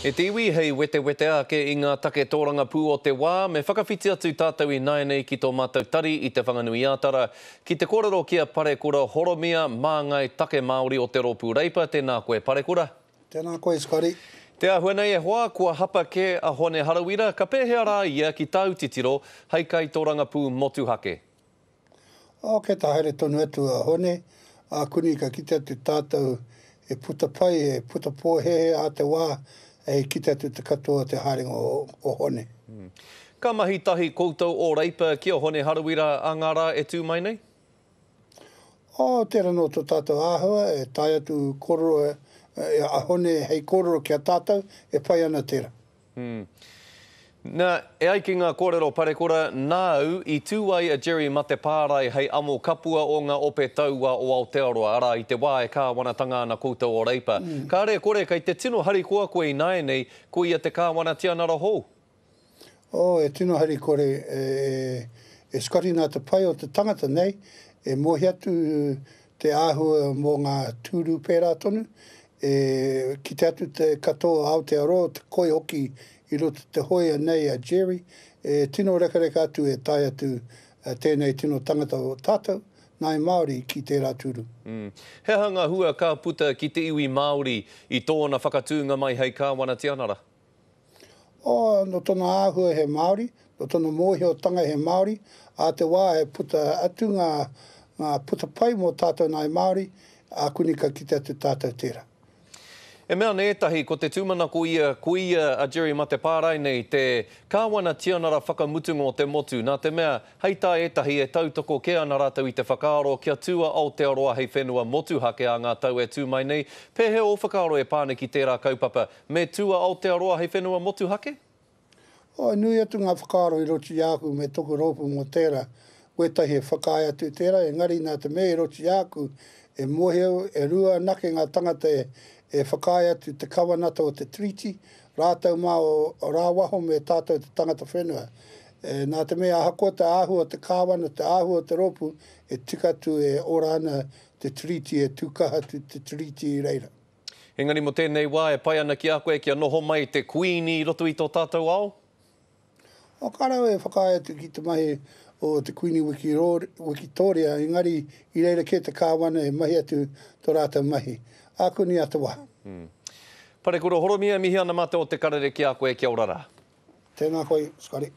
E te iwi, hei wetewete ake i ngā take tōrangapū o te wā, me whakawhiti atu tātou ināianei ki tō mātou tari i Te Whanganui-ā-Tara, ki te kōrero ki a Parekura Horomia, māngai take Māori o te Rōpū Reipa. Tēnā koe, Parekura. Tēnā koe, Scotty. Te āhua nei e hoa, kua hapa kē a Hone Harawira, ka pēhea rā ia ki tāu titiro hei kaitōrangapū motuhake? Ok, ta haere tonu atu a Hone, ākuni ka kite atu tātou e puta pai, e puta pōhēhē ā te wā, hei kite atu te katoa o te haerenga o Hone. Ka mahi tahi koutou o Reipa ki a Hone Harawira ā ngā rā e tū mai nei? Oh, tērā nō tō tātou āhua, e tae atu kōrero a Hone hei kōrero ki a tātou, e pai ana tērā. Hmm. Nā, e ai ki ngā kōrero parekura, nāu i tū ai a Jerry Matepārae hei amo kapua o ngā ope taua o Aotearoa, arā, i te wā e kāwanatanga ana koutou o Reipa. Kāre e kore, kei te tino harikoa koe ināianei, ko ia te Kāwana Tianara hou. Oh, e tino harikore, e, e Scotty nā te pai o te tangata nei, e mohi atu te āhua mō ngā tūru pērā tonu, e kite atu te katoa o Aotearoa, te koi hoki i roto te hoia nei a Jerry, e tino rekareka atu e tae atu tēnei tino tangata o tātou, Ngāi Māori, ki tērā tūru. He aha ngā hua ka puta ki te iwi Māori i tōna whakatūnga mai hei Kāwana Tianara? Oh, no tona āhua he Māori, no tona mōhiotanga he Māori, ā te wā e puta atu ngā, ngā puta pai mō tātou nāi Māori, ākuni ka kite atu tātou tērā. E mea ana ētahi ko te tūmanako ia, ko ia a Jerry Matepārae nei te Kāwana Tianara whakamutunga o te motu, nā te mea, hei tā ētahi e tautoko kē ana rātou i te whakaaro kia tū a Aotearoa hei whenua motuhake ā ngā tau e tū mai nei. Pēhea ō whakaaro e pā ana ki tērā kaupapa? Me tū a Aotearoa hei whenua motuhake? Oh, nui atu ngā whakaaro i roto i a aku me toku rōpū mō tērā. Wētahi e whakaae atu i tērā, engari nā te mea i roto i a aku, e mōhio, e rua anake ngā tangata e, e whakaae atu te kawanata o te Tiriti, rātou mā o, o rāwaho me tātou te tangata whenua. E, nā te mea ahakoa te āhua o te kāwana, te āhua o te rōpū, e tika atu e ora ana te Tiriti, e tū kaha atu te Tiriti i reira. Engari mo tēnei wā e pai ana ki a koe kia noho mai te Kuini i roto i tō tātou ao? Oh, kāre au e whakaae atu ki te mahi o te Kuini Wikitōria, engari i reira kē te Kāwana e mahi atu tō rātou mahi. Ākuni a te wā. Parekura Horomia, e mihi ana mātou o Te Karere ki a koe, kia ora rā. Tēnā koe, Scotty.